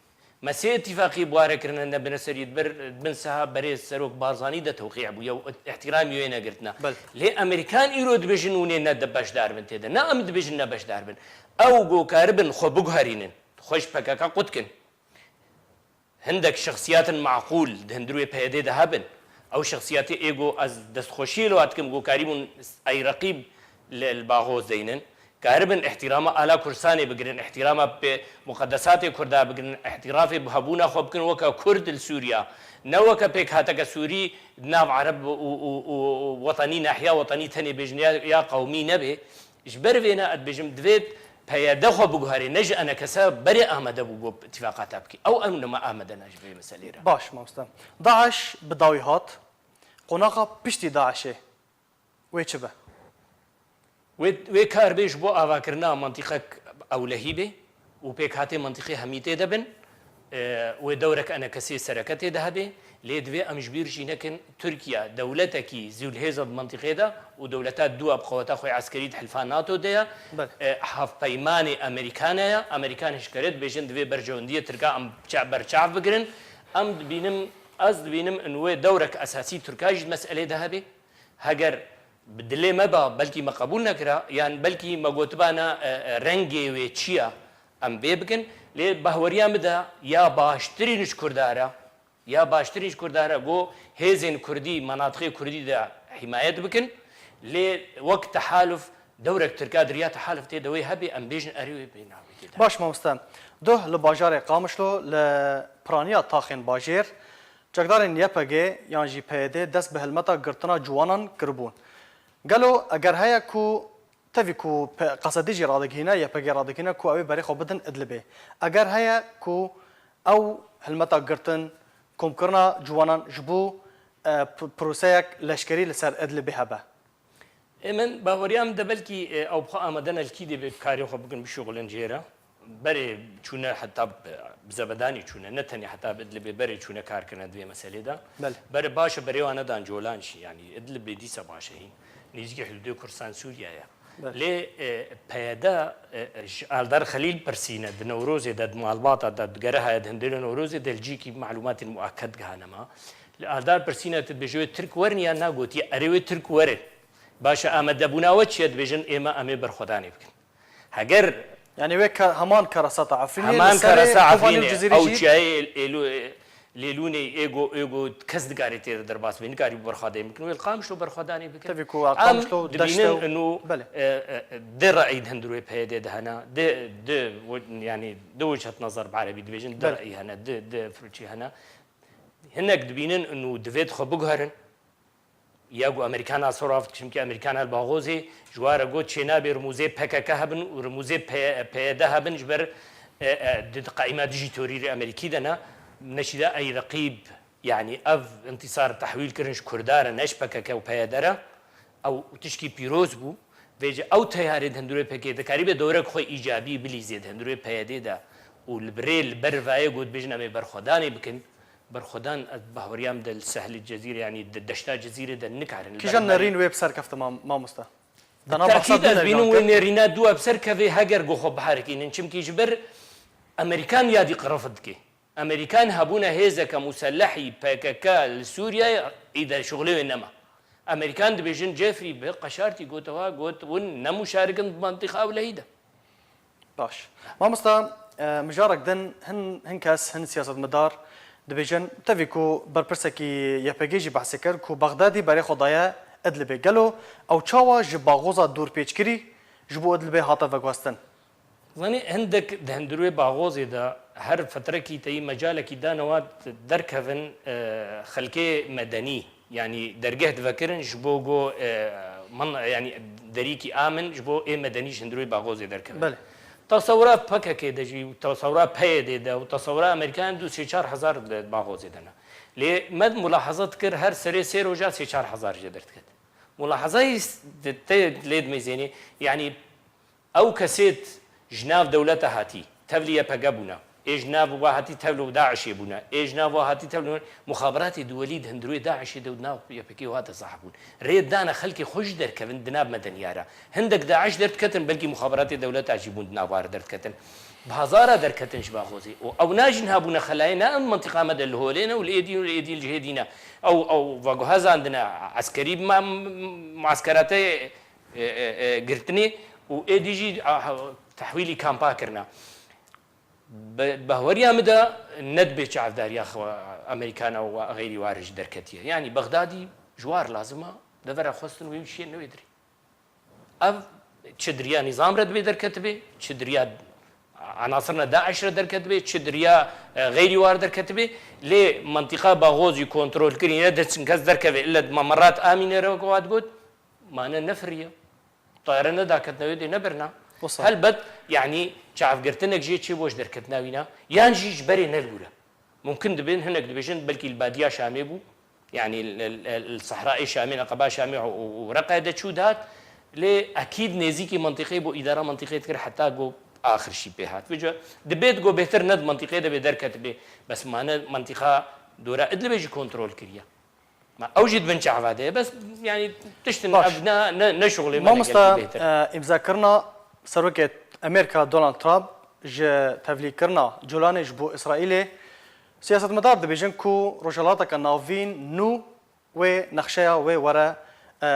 Me sê îtîfaqî bi wa re kirine, nebirine serî. Di ber, di bin siha berêz Serok Barzanî de tewqî bûye û îhtîramî wê negirtina. Belê. Lê Amerîkan îro dibêjin hûn ê ne de beşdar bin tê de. Ne em dibêjin ne beşdar bin. Ew ku karibin xwe biguherînin. Xwe ji P K K qut kin. Hindek şexsiyatin meqûl di hundirê P Y D de hebin. Ew şexsiyatê ê ku ez destxweşiyê li wa dikim ku karîbûn ey reqîb li, li Baxoz deynin. Karibin îhtîrama ala Kurdistanê bigirin, îhtîrama pê muqedesatê Kurda bigirin, îtirafê bi hebûna xwe bikin weke Kurd li Sûriya. Ne weke pêkhateke Sûrî di nav Ereb û, û, û, û wetenî, nahiya wetenî tenê bêjin ya, ya qewmî nebê. Ji ber vê ne, ez dibêjim, divê P Y D xwe biguherê, ne ji enekese berê amade bû ku îtîfaqata bikî. Ew, ew nima amade ne ji vê meselê re. Baş, mamoste. DAIŞ bi dawî hat, qonaxa piştî DAIŞê wê çi be? Wê, wê kar bê ji bo avakirina mintîqek ewlehî bê û pêkhatê mintîqê hemî tê de bin. E, wê dewrek enekesê sereke tê de hebe, lê divê em ji bîr jî nekin, Tirkiye dewletekî zûlhêz e di mintîqê de û dewleta dû a bi qeweta xwe eskerî di hilfa nato de ye. Belê. E, hevpeymanê Amerîkan e ye. Amerîkan hişkere dibêjin divê berjewendiyê Tirka em ça-, berçav bigirin. Em dibînim, ez dibînim in wê dewrek esasî Tirka jî di meselê de hebe. Heger bi dilê me ba, belkî me qebûl nekira, yan belkî me gotibana, e, e, rengê wê çi ye, em vê bikin. Lê bahweriya min de ya baştirîn ji Kurda re, ya baştirîn ji Kurda re ku hêzên Kurdî, menatixê Kurdî de hîmayet bikin. Lê wek tehaluf Dewrek Tirka di riya tehalif tê de wê hebe, em bêjin erê wê bê navê tê de. Baş mamoste. Doh li bajarê Qamişlo li piraniya taxên bajêr, çekdarên Y P G yan jî P Y D dest bi hilmeta girtina ciwanan kiribûn. Gelo eger heye ku tevî ku P- Qesedî jî radigihîne, Y P G radigihîne ku ew ê berê xwe bidin Idlibê. Eger heye ku ew hilmeta girtin, komkirina ciwanan ji bo e, p- proseyek leşkerî li ser Idlibê hebe. Ê min baweriya min de belkî e, ew bi xwe amade ne li kî dê bê karê xwe bikin bişuxulin jê re. Berê çûne heta bi, bi zebedanî çûne, ne tenê heta bi Idlibê berê çûne kar kirine di vê meselê de. Belê. Berê baş e, berê wan nedan Colan jî, yanî Idlibê dîsa baş e hîn. Nêzîkî hududê Kurdistan Sûriye ye. Belê. Lê e, P Y D e, e, ji Aldar Xelîl pirsîne di Newrozê de, di malbata de, di gereha ye di hundirê Newrozê de li cîkî malûmatên muaked gihane me. Li Aldar pirsîne tu dibêje wê Tirk werin ya na, gotiye erê wê Tirk werin. Baş e, amadebûna we çi ye? Dibêjin ême em ê berxwedanê bikin. Heger Yanî wê ka, heman karasata Efrînê heman li serê karasa Kobanê û Efrînê, Cizîrê ew jî çiyayê êlû- lêlûnê ê go ê go kes dikarê tê de derbas bê, nikarî berxwedê bikin, wê li Qamişlo berxwedanê bikin. Tevî ku Qamişlo, Em Deşte dibînin û- inu Belê. e, e, di re'î di hundirê P Y D de hene, di, di, yanî di wichet nazar bi erebî dibêjin, di Belê. re'î hene, di, di fikrî hene. Hinek dibînin inu divêt xwe biguherin. Ya ku Amerîkan a sor avt, çimkî Amerîkan a li Baxozê ji wa re got çênabê rimûzê P K K hebin û rimûzê P-, P Y D hebin, ji ber e, e, di qaîma dijî torîrê Amerîkî de ne. Neşîda ey reqîb, yanî ev intîsar tehwîl kirin ji Kurda re, ne ji P K K û P Y D re. Ew tişkî pîroz bû. Vêce ew teyarê di hundirê P K K dikarîbe dewrek xwe îcabî bilîzê di hundirê P Y D de û li birê li ber vayê got bêjin em ê berxwedanê bikin. Berxwedan ez bahweriyam de li Sehlê Cezîrê, yanî di deşta Cezîrê de nikarin. Kîjan nerîn wê bi ser kefte mam- mamoste? Te Bi na behsa tekîd du ez bînim nerînan wê kir. nerîna dû ev ser keve heger ku xwe biherikînin. Çimkî ji ber Amerîkan ya dî qirif dike. Amerîkan hebûna hêzeke muselehî P K K li Sûriyeyê î de şixulê wê nema. Amerîkan dibêjin Jeffrey bi qeşartî gotewa, got hûn ne muşarik in di mentiqa ewlehî de. Baş. Mamosta, e, mijarek din hin, hin kes, hin siyasetmedar dibêjin, tevî ku berpirsekî Y P G jî behsê kir ku Bexdadî berê xwe daye Idlibê. Gelo ew çawa ji Baxoza dûrpêçkirî ji bo Idlibê hate veguhestin? Zanî, hindek di hundirê Baxozê de her fetrekî teyî mecalekî dane wa derkevin, e, xelkê medenî. Yanî dergeh divekirin ji bo go, e, min, yanî derîkî amin ji bo ê medenî ji hundirê Baxozê derkevin. Belê. Tesewira P K K de jî, tesewira P Y D de û tesewira Amerîkan du sê çar hezar di Baxozê de ne. Lê me mulahaza dikir her serê sê roja sê çar hezar jê derdiket. Mulahazayî s-, di te lê dimêzênê, yanî ew kesêt ji nav dewleta hatî, tevlî Y P G bûne. Ê ji nav wa hatî tevlî DAIŞê bûne. Ê ji nav wa hatî tevlî muxaberatê duwelî di hundirê DAIŞê de û di nav Y P G hate zehf bûn. Rê dane xelkê xwe jî derkevin di nav medeniyara. Hindek DAIŞ derdiketin, belkî muxaberatê dewleta jî bûn di nav wa re derdiketin. Bi hezara derketin ji Baxozê. Û ew najin hebûne xelayê ne em mentiqa me de li holê ne û li êdî û li êdî li cihê dî ne. Ew, ew veguhezandine eskerî ma-, mueskerate e, e, e, girtinê û êdî jî, a, ha, tehwîlî kampa kirine. Bi, bi haweriya min de nedibê çavdariya xwe Amerîkan û xeyrî wa re jî derketiye. Yanî Bexdadî ji war lazim e, devera xwestin wê şiyên newê dirê. Ev çi di riya nîzam re dibê derketibê, çi di riya enasirina DAIŞ re derketibê, çi di riya, e, xeyrî wa re derketibê. Lê mentiqa Baxozî kontrol kirî ne dest kes derkeve, ille di memerat amîne re wek wa digot, mane nefiriye. Tayare nedaketine wê dê nebirina. Wisa. Helbet, yanî çavgirtinek jê çê boş derketina wîna, yan jî ji berê ne li wir e. Mumkin dibên hinek dibêjin belkî li badiya Şamê bû, yanî li, li, li Sehrayê Şamê, Eqeba Şamê û, û, û Reqe de çû dihat, lê ekîd nêzîkî mentiqê bo îdara mentiqê dikir heta go axir şî pê hat. Vêca dibêt go bêhtir ne di mentiqê de bê derketibê, bes mane mentiqa dora Idlibê jî kontrol kiriye. Ma ew jî di bin çava de ye. Bes, yanî tiştin Baş. Ev ne, ne, ne şixulê me ne Mamosta, gelkî bêhtir. E, îmzakirina Serokê Amerîka Donald Trump ji tevlîkirina Colanê ji bo Îsraîlê, siyasetmedar dibêjin ku rojhilateke navîn nû wê nexşeya wê were, e,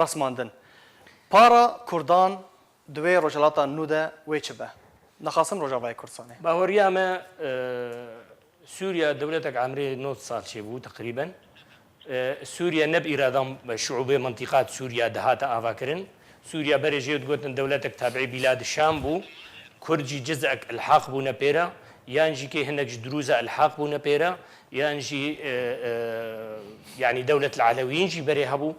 resmandin. Para Kurdan di wê rojhilata nû de wê çi be? Nexasim Rojavayê Kurdistanê. Baweriya me, e, Sûriye dewletek emrê nod sal çêbû teqrîben. E, Sûriye ne bi îrada şiûbê mintîqa di Sûriye dihate avakirin. Sûriya berê jê digotin dewletek tabiî Bîlad Şam bû, Kurd jî cizek ilhaq bûne pê re, yan jî kê hinek ji Dirûza ilhaq bûne pê re, yan jî, e, e, yanî dewlet li Elewiyîn jî berê hebû.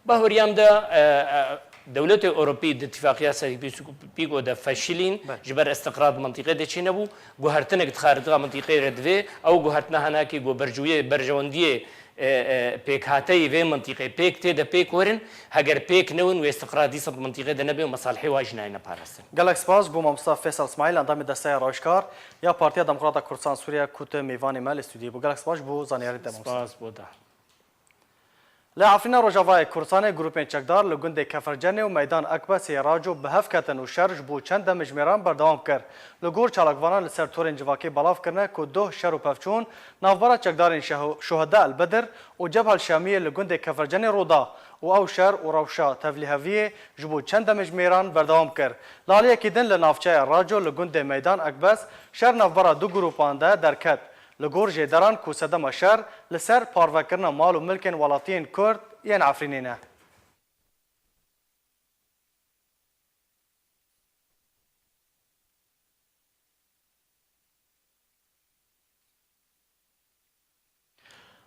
Bahuriyam de, e, e, dewletê Ewropî di Îtîfaqiya Serhî Pîs-, Pîgo de feşilîn, Belê. Ji ber îstiqrar di mintîqê de çênebû. Guhertinek di xaritiya mintîqê re divê, ew guhertina hinekî ku berjûyê, berjewendiyê e, e, pêkhateyî vê mintîqê pêk tê de pêk werin, heger pêk newin wê îstiqrar dîsa di mintîqê de nebe û mesalihê wa jî nayêne parastin. Gelek spas bo mamosta Feysel Smaîl, endamê Desteya Rawişkar ya Partiya Demokrata Kurdistan Sûriye ku tu mêvanê me li stûdyoyê bû. Gelek spas ji bo zaniyarî te mamosta. Spas bo te. Li Efrîna Rojavayê Kurdistanê grûpên çekdar li gundê Kefercenê û Meydan Ekbesê ya Raco bi hev ketin û şer ji bo çend demjimêran berdewam kir. Li gor çalakvanan li ser torên civakê belav kirine ku doh şer û pevçûn navbera çekdarên Şeho-, Şuheda El Bedir û Cebha El Şamiyê li gundê Kefercenê rû da û ew şer û rewşa tevlîheviyê ji bo çend demjimêran berdewam kir. Li aliyekî din li navçeya Raco li gundê Meydan Ekbes şer navbera du grûpan de derket. Li gor jêderan ku sedema şer li ser parvekirina mal û milkên welatiyên Kurd yên Efrînê ne.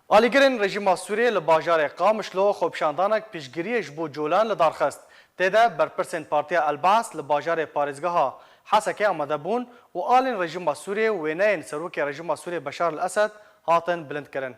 Alîgirên rejîma Sûriyê li bajarê Qamişlo xwepişandanek piştgiriyê ji bo colan li dar xist. Tê de berpirsên Partiya El Baas li bajarê parêzgeha Hesekê amade bûn û alên rejîma Sûriyê û wêneyên serokê rejîma Sûriyê Beşar El Esed hatin bilindkirin.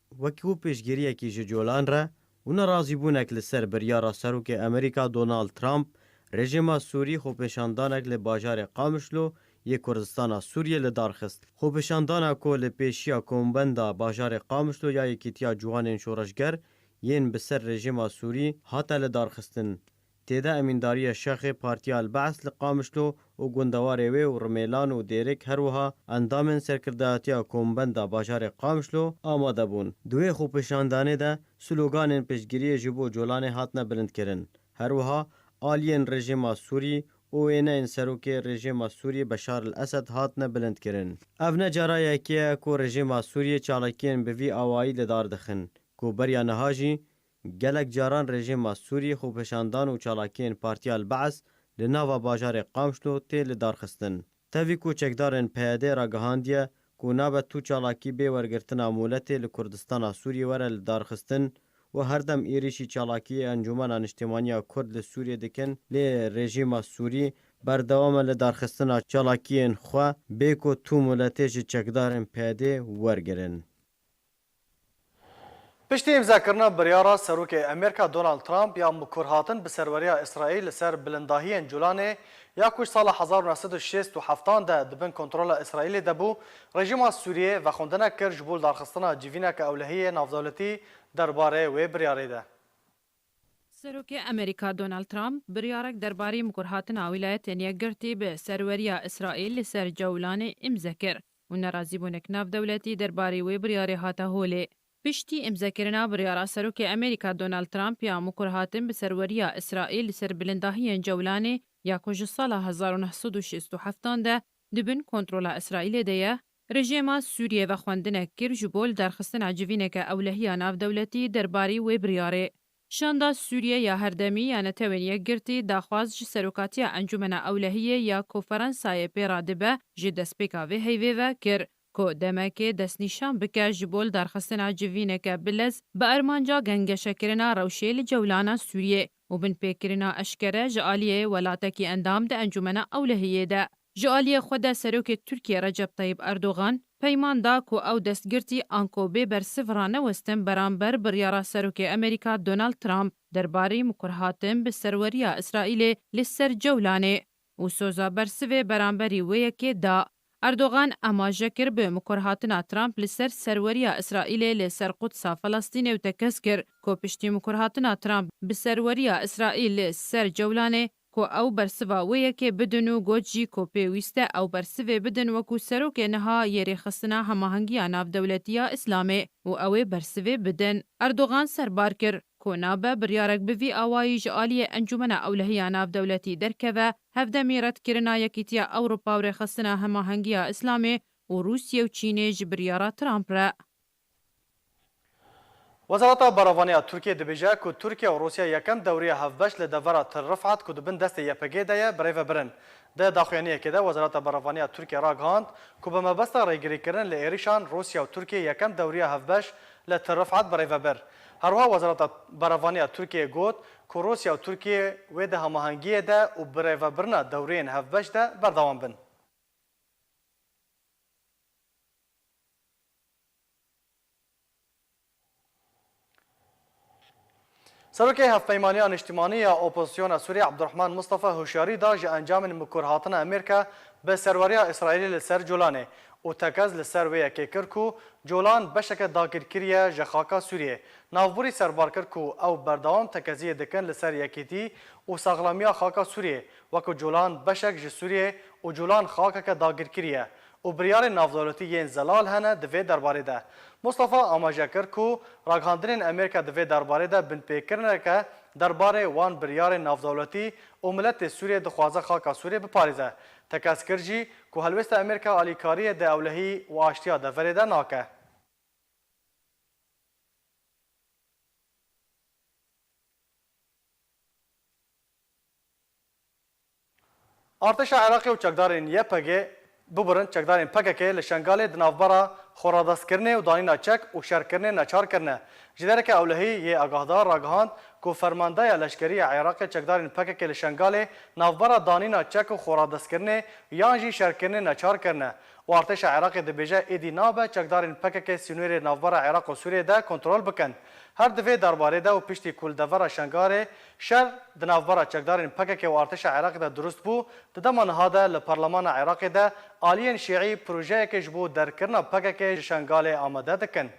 Wekî piştgiriyekî ji colan re û nerazîbûnek li ser biryara Serokê Amerîka Donald Trump, rejîma Sûrî xwepêşandanek li bajarê Qamişlo yê Kurdistana Sûriyê li dar xist. Xwepêşandana ku li pêşiya kombenda bajarê Qamişlo ya Yekîtiya Ciwanên Şoreşger yên bi ser rejîma Sûrî hate lidarxistin. Tê de emîndariya şexê Partiya El Be'es li Qamişlo û gundewarê wê û Rimêlan û Dêrik, her wiha endamên serkirdayetiya kombenda bajarê Qamişlo amade bûn. Di wê xwepêşandanê de sloganên piştgiriyê ji bo Colanê hatine bilindkirin. Her wiha aliyên rejîma Sûrî û wêneyên serokê rejîma Sûrî Beşar El Esed hatine bilindkirin. Ev ne cara yekê ye ku rejîma Sûriyê çalakiyên bi vî awayî li dar dixin, ku beriya niha jî gelek caran rejîma Sûrî xwepêşandan û çalakiyên Partiya El Be'es li nava bajarê Qamişlo tê lidarxistin. Tevî ku çekdarên P Y D ragihandiye ku nabe tu çalakî bê wergirtina moletê li Kurdistana Sûriyê were lidarxistin û her dem êrîşî çalakiyê Encûmena Niştîmaniya Kurd li Sûriyê dikin, lê rejîma Sûrî berdewam e lidarxistina çalakiyên xwe bê ku tu moletê ji çekdarên P Y D wergirin. Piştî îmzakirina biryara Serokê Amerîka Donald Trump ya mikurhatin bi serweriya Îsraîl li ser bilindahiyên Colanê ya ku ji sala hezar û neh sed û şêst û heftan de di bin kontrola Îsraîlê de bû, rejîma Sûriyê vexwendinek kir ji bo lidarxistina civîneke ewlehiyê navdewletî derbarê wê biryarê de. Serokê Amerîka Donald Trump biryarek derbarî mikurhatina Wîlayetên Yekgirtî bi serweriya Îsraîl li ser Cewlanê îmze kir û nerazîbûnek navdewletî derbarî wê biryarê hate holê. Piştî îmzekirina biryara Serokê Amerîka Donald Trump ya mikurhatin bi serweriya Îsraîl li ser bilindahiyên Cewlanê ya ku ji sala hezar û neh sed û şêst û heftan de di bin kontrola Îsraîlê de ye, rejîma Sûriyê vexwendinek kir ji bo lidarxistina civîneke ewlehiya navdewletî derbarî wê biryarê. Şanda Sûriye ya Herdemî ya Netewên Yekgirtî daxwaz ji Serokatiya Encûmena Ewlehiyê ya ku Ferensayê pê re dibe ji destpêka vê heyvê ve kir ku demekê destnîşan bike ji bo lidarxistina civîneke bilez bi armanca gengeşekirina rewşê li Cewlana Sûriyê û binpêkirina eşkere ji aliyê welatekî endam di Encûmena Ewlehiyê de. Ji aliyê xwe de Serokê Tirkiyê Recep Tayyip Erdogan peyman da ku ew destgirtî anko bê bersiv ranewestin beramber biryara Serokê Amerîka Donald Trump derbarî mikurhatin bi serweriya Îsraîlê li ser Cewlanê û soza bersivê beramberî wê yekê da. Erdogan amaje kir bi mikurhatina Trump li ser serweriya Îsraîlê li ser Qudsa Felestînê û tekez kir ku piştî mikurhatina Trump bi serweriya Îsraîl li ser Cewlanê ku ew bersiva wê yekê bidin û got jî ku pêwîst e ew bersivê bidin wekû serokê niha yê Rêxistina Hemahengiya Navdewletî ya Îslamê û ew ê bersivê bidin. Erdogan serbar kir ku nabe biryarek bi vî awayî ji aliyê Encûmena Ewlehiya Navdewletî derkeve, hevdemî redkirina Yekîtiya Ewropa û Rêxistina Hemahengiya Îslamê û Rûsye û Çînê ji biryara Trump re. Wezareta Berevanî ya Tirkiyê dibêje ku Tirkiye û Rûsya yekem dewriya hevbeş li devera Til Rifat ku di bin destê Y P G de ye, birêve birin. Di daxuyaniyekê de Wezareta Berevanî ya Tirkiyê ragihand ku bi mebesta rêgirîkirin li êrişan Rûsya û Tirkiye yekem dewriya hevbeş li Til Rifat birêve bir. Herwiha Wezareta Berevanî ya Tirkiyê got ku Rûsya û Tirkiye wê di hemahengiyê de û birêvebirina dewriyên hevbeş de berdewam bin. Serokê Hevpeymaniya Niştimanî ya Opozisyona Sûriyê Abdurrahman Mustafa hişyarî da ji encamên mikurhatina Amerîka bi serweriya Îsraîlê li ser Colanê û tekez li ser wê yekê kir ku Colan beşeke dagirkirî ye ji xaka Sûriyê. Navborî serbar kir ku ew berdewam tekeziyê dikin li ser yekîtî û saxlamiya xaka Sûriyê, wekî Colan beşek ji Sûriyê û Colan xakeke dagirkirî ye û biryarên navdewletî yên zelal hene di vê derbarê de. Mustafa amaje kir ku ragihandinên Amerîka di vê derbarê de binpêkirineke derbarê wan biryarên navdewletî û miletê Sûriyê dixwaze xaka Sûriyê biparêze. Tekez kir jî ku helwêsta Amerîka alîkariyê di ewlehî û aştiya deverê de nake. Artêşa Iraqê û çekdarên Y P G, bibirin, çekdarên P K K li Şengalê di navbera xweradestkirinê û danîna çek û şerkirinê neçar kirine. Ji dereke ewlehî yê agahdar ragihand ku fermandeya leşkerî ya Iraqê çekdarên P K K li Şengalê navbera danîna çek û xweradestkirinê yan jî şerkirinê neçar kirine û artêşa Iraqê dibêje êdî nabe çekdarên P K K sînorê navbera Iraq û Sûriyê de kontrol bikin. Her di vê derbarê de û piştî ku li devera Şengalê şer di navbera çekdarên P K K û artêşa Iraqê de dirust bû, di dema niha de li Parlemana Iraqê de aliyên Şîî projeyeke ji bo derkirina P K K ji Şengalê amade dikin.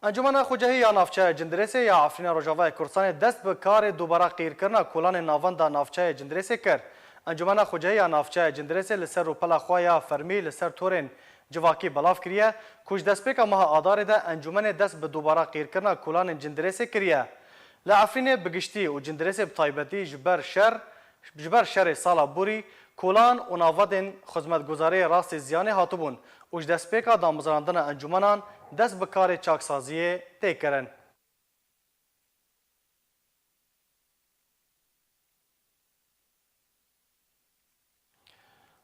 Encûmena Xwecehî ya Navçeya Cindirêsê ya Efrîna Rojavayê Kurdistanê dest bi karê dubara qîrkirina kolanên navenda navçeyê Cindirêsê kir. Encûmena Xwecehî ya Navçeya Cindirêsê li ser rûpela xwe ya fermî li ser torên civakî belav kiriye ku ji destpêka meha Adarê de encûmenê dest bi dubara qîrkirina kolanên Cindirêsê kiriye. Li Efrînê bi giştî û Cindirêsê bi taybetî ji ber şer, ji ber şerê sala borî, kolan û navendên xizmetguzariyê rastî ziyanê hatibûn û ji destpêka damezrandina encûmenan dest bi karê çaksaziyê tê kirin.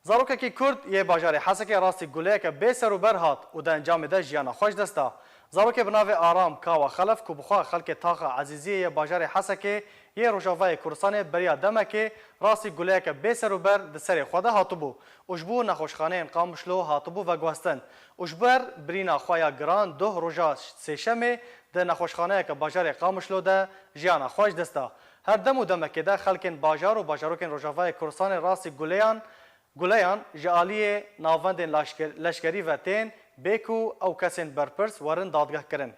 Zarokekî Kurd yê bajarê Hesekê rastî guleyeke bê serûber hat û di encamê de jiyana xwe ji dest da. Zarokê bi navê Aram Kawa Xelef ku bi xwe xelkê taxa Ezîziyê yê bajarê Hesekê yê Rojavayê Kurdistanê beriya demekê rastî guleyeke bê serûber di serê xwe de hatibû û ji bo nexweşxaneyên Qamişlo hatibû veguhestin û ji ber birîna xwe ya giran doh roja Sêşemê di nexweşxaneyeke bajarê Qamişlo de jiyana xwe ji dest da. Her dem û demekê de xelkên bajar û bajarokên Rojavayê Kurdistanê rastî guleyan, guleyan ji aliyê navendên laşker-, leşkerî ve tên bê ku ew kesên berpirs werin dadgehkirin.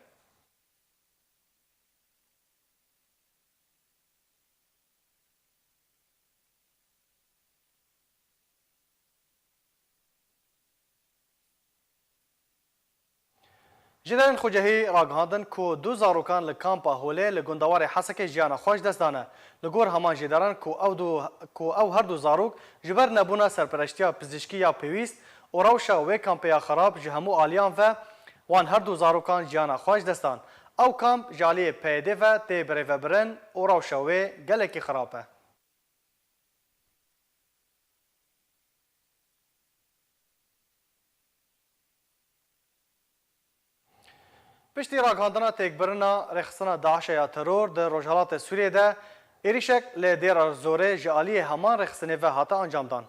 Jêderên Xwecehî ragihandin ku du zarokan li kampa Holê li gundewarê Hesekê jiyana xwe ji dest dane. Li gor heman jêderan ku ew du, ku ew her du zarok ji ber nebûna serpereştiya pizîşkî ya pêwîst û rewşa wê kampê ya xerab ji hemû aliyan ve wan her du zarokan jiyana xwe ji dest dan. Ew kamp ji aliyê P Y D ve tê birêvebirin û rewşa wê gelekî xerab e. Piştî ragihandina têkbirina rêxistina DAIŞê ya teror di Rojhilatê Sûriyê de, êrîşek li Dêra Zorê ji aliyê heman rêxistinê ve hate encamdan.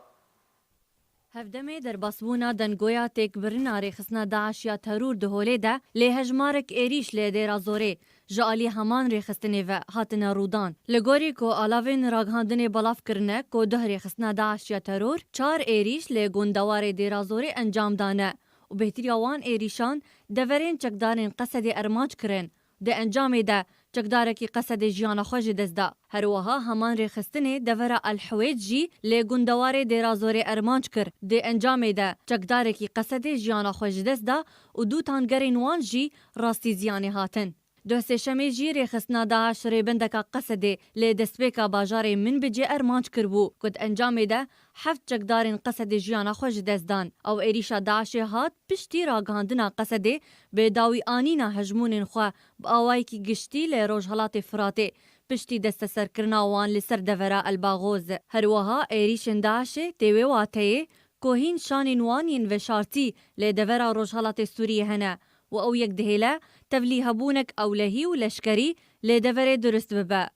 Hevdemê derbasbûna dengoya têkbirina rêxistina DAIŞ ya teror di holê de lê hejmarek êrîş li Dêra Zorê ji alî heman rêxistinê ve hatine rûdan. Li gorî ku alavên ragihandinê belav kirine ku duh rêxistina DAIŞ ya teror çar êrîş li gundewarê Dêra Zorê encam dane û bêhtir ya wan êrîşan deverên çekdarên Qesedê armanc kirin. Di encamê de çekdarekî Qesedê jiyana xwe ji dest da. Her wiha heman rêxistinê devera El Hewêc jî li gundewarê Dêra Zorê armanc kir. Di encamê de çekdarekî Qesedê jiyana xwe ji dest da û du tangerên wan jî rastî ziyanê hatin. Duh sêşemê jî rêxistina DAIŞ rêbendeka Qesedê li destpêka bajarê Minbicê armanc kiribû, ku di encamê de heft çekdarên Qesedê jiyana xwe ji dest dan. Ew êrîşa DAIŞê hat piştî ragihandina Qesedê bi dawî anîna hejmûnên xwe bi awayekî giştî li rojhelatê Firatê, piştî desteserkirina wan li ser devera Elbaxoz. Her wiha êrîşên DAIŞê tê wê wateyê ku hîn şanên wan yên veşartî li devera rojhelatê Sûriyê hene û ew yek dihêle tevlî hebûnek ewlehî û leşkerî li deverê durust bibe.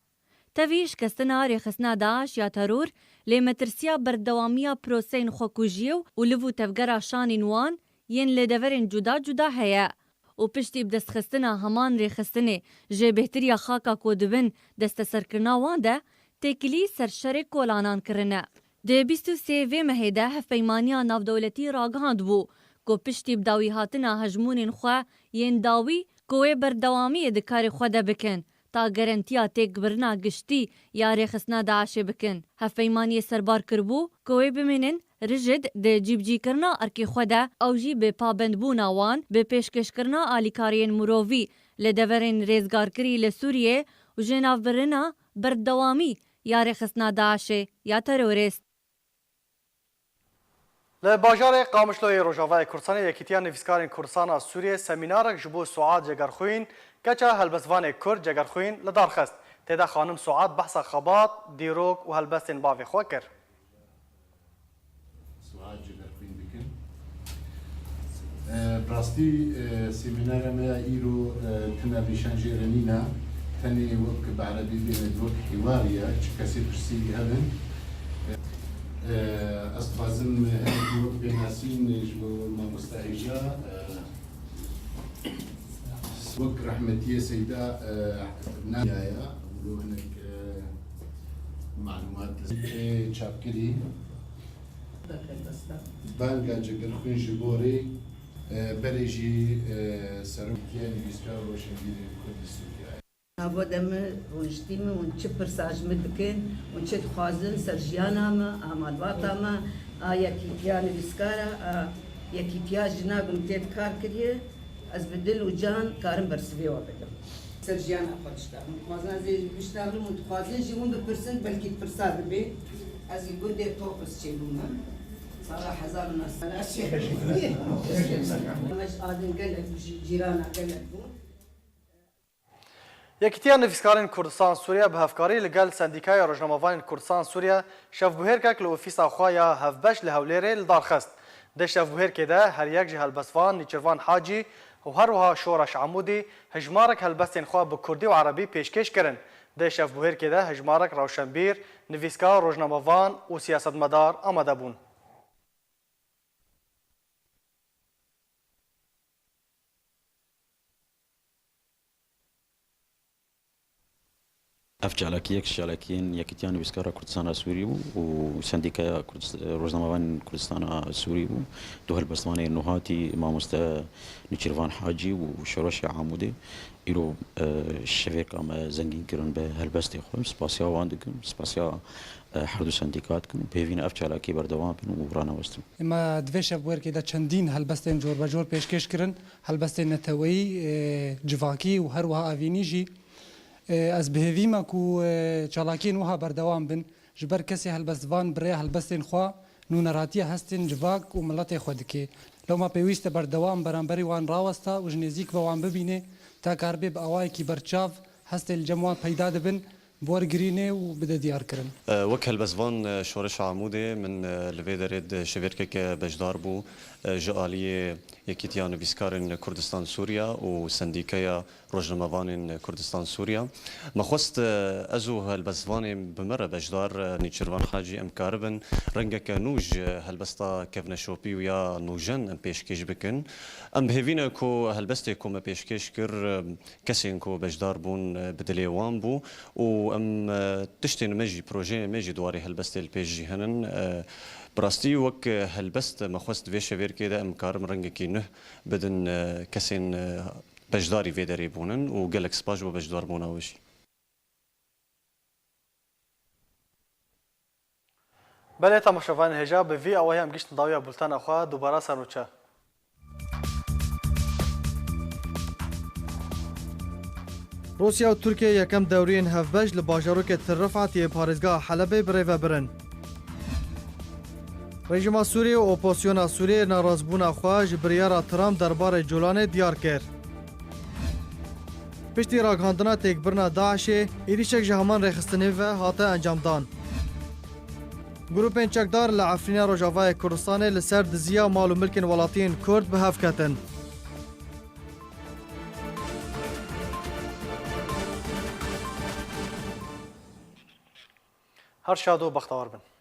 Tevî şikestina rêxistina DAIŞ ya teror lê metirsiya berdewamiya proseyên xwekujiyê û liv û tevgera şanên wan yên li deverên cuda cuda heye û piştî bi destxistina heman rêxistinê jê bêhtiriya xaka ku dibin desteserkirina wan de têkilî ser şerê kolanan kirine. Di bîst û sê vê mehê de hevpeymaniya navdewletî ragihandbû ku piştî bi dawîhatina hejmûnên xwe yên dawî ku wê berdewamiyê di karê xwe de bikin, ta garantiya têkbirina giştî ya rêxistina DAIŞê bikin. Hevpeymaniyê serbar kiribû ku wê bimînin RIJD di cîbicîkirina erkê xwe de, ew jî bi pabendbûna wan bi pêşkêşkirina alîkariyên mirovî li deverên rêzgarkirî li Sûriyê û jinavbirina berdewamî ya rêxistina DAIŞê ya terorîst. Li bajarê Qamişloyê Rojavayê Kurdistanê Yekîtiya Nivîskarên Kurdistan a Sûriyê semînarek ji bo Suad Cegerxwîn, keça helbestvanê Kurd Cegerxwîn li dar xist. Tê de xanim Suad behsa xebat, dîrok û helbestên bavê xwe kir. Suad Cegerxwîn dikin. E, bi rastî, e, semînara me ya îro, e, tune nîşan jê re nîne. Tenê wek bi erebî bêne wek hîwarî ye. Çi kesê pirsî hebin. E, ez dixwazim hinek wek pênasîn ji bo mamoste hêja, e, wek rehmetiyê Seyda, e, Naya, wilo hinek, e, malûmat, e, çapkirî. Banga Cegerxwîn ji bo rê, e, berê jî, e, serokê nivîskar û roşenbîrên Kurd li Sûriyeyê. Nava de min rûniştî min, hûn çi pirsa ji min dikin, hûn çi dixwazin ser jiyana me, a malbata me, a yekîtiya nivîskara, a yekîtiya jina ku min tê kar kiriye, ez bi dil û can karim bersivê we bidim. Ser jiyana xwe diştexilin. Dixwazin ez ê biştexilin û dixwazin ji hûn bipirsin, belkî pirsa dibe. Ez li gundê Toqis çêbûme. Sala hezar û neh sed çêbûme. Ji adin gelek, ji cîrana gelek bûn. Yekîtiya Nivîskarên Kurdistan Sûriye bi hevkarî li gel Sendîkaya Rojnamevanên Kurdistan Sûriye şevbûhêrkek li ofîsa xwe ya hevbeş li Hewlêrê li dar xist. Di şevbûhêrkê de her yek ji helbestvan Nîçirvan Hacî û her wiha Şoreş Amûdî hejmarek helbestên xwe bi kurdî û erebî pêşkêş kirin. Di şevbûhêrkê de hejmarek rewşenbîr, nivîskar, rojnamevan û siyasetmedar amade bûn. Ev çalakiyek ji çalakiyên Yekîtiya Nivîskara Kurdistana Sûrî bû û Sendîkaya Kurdist-, Rojnamevanên Kurdistana Sûrî bû. Du helbestvanê nûhatî, mamoste Nîçîrvan Hacî û Şoreşê Amûdê, îro, e, şevêka me zengîn kirin bi helbestê xwe. Spasiya wan dikim, spasiya, e, her du sendîka dikim. Bi hêvî ne ev çalakî berdewam bin û ranewestin. Ema di vê şevbûherkê de çendîn helbestên corbecor pêşkêş kirin. Helbestên neteweyî, e, civakî û her wiha evînî jî. E, ez bi hêvî me ku, e, çalakiyên wiha berdewam bin, ji ber kesê helbestvan bi rêya helbestên xwe nûneratiya hestên civak û miletê xwe dike. Lewma pêwîst e berdewam beramberî wan rawesta û ji nêzîk ve wan bibîne, ta karibê bi awayekî berçav hestê li cem wan peyda dibin, bi wer girînê û bide diyarkirin. E, wek helbestvan, e, Şoreşa Amûdê min, e, li vê derê di şevêrkeke beşdar bû, e, ji aliyê Yekîtiya Nivîskarên Kurdistan Sûriya û Sendîkeya Rojnamevanên Kurdistan Sûriya. Me xwest, e, ez û helbestvanên bi me re beşdar, e, Nîçirvan Hacî em karibin rengeke nû ji helbesta kevneşopî û ya nûjen em pêşkêş bikin. Em bi hêvî ne ku helbestê ku me pêşkêş kir, e, kesên ku beşdar bûn, e, bi dilê wan bû û em, e, tiştên me jî, projeyên me jî di warê helbestê li pêş jî henin. E, bi rastî wek, e, helbest me xwest vê şevêrkê de em karin rengekî nuh bidin, e, kesên, e, beşdarî vê derê bûnin û gelek spas ji bo beşdarbûna we jî. Belê temaşevanên hêja, bi vî awayî em gihîştin dawiya bultena xwe, dubara ser nûçe. Rûsya û Tirkiye yekem dewriyên hevbeş li bajarokê Tel Rifat yê parêzgeha Helebê bi rê ve birin. Rejîma Sûriyê û opozisyona Sûriyê narazbûna xwe ji biryara Trump derbarê Colanê diyar kir. Piştî ragihandina têkbirina DAIŞê, êrîşek ji heman rêxistinê ve hate encamdan. Grûpên çekdar li Efrîna Rojavayê Kurdistanê li ser diziya mal û milkên welatiyên Kurd bi hev ketin. Her şad û bextewar bin.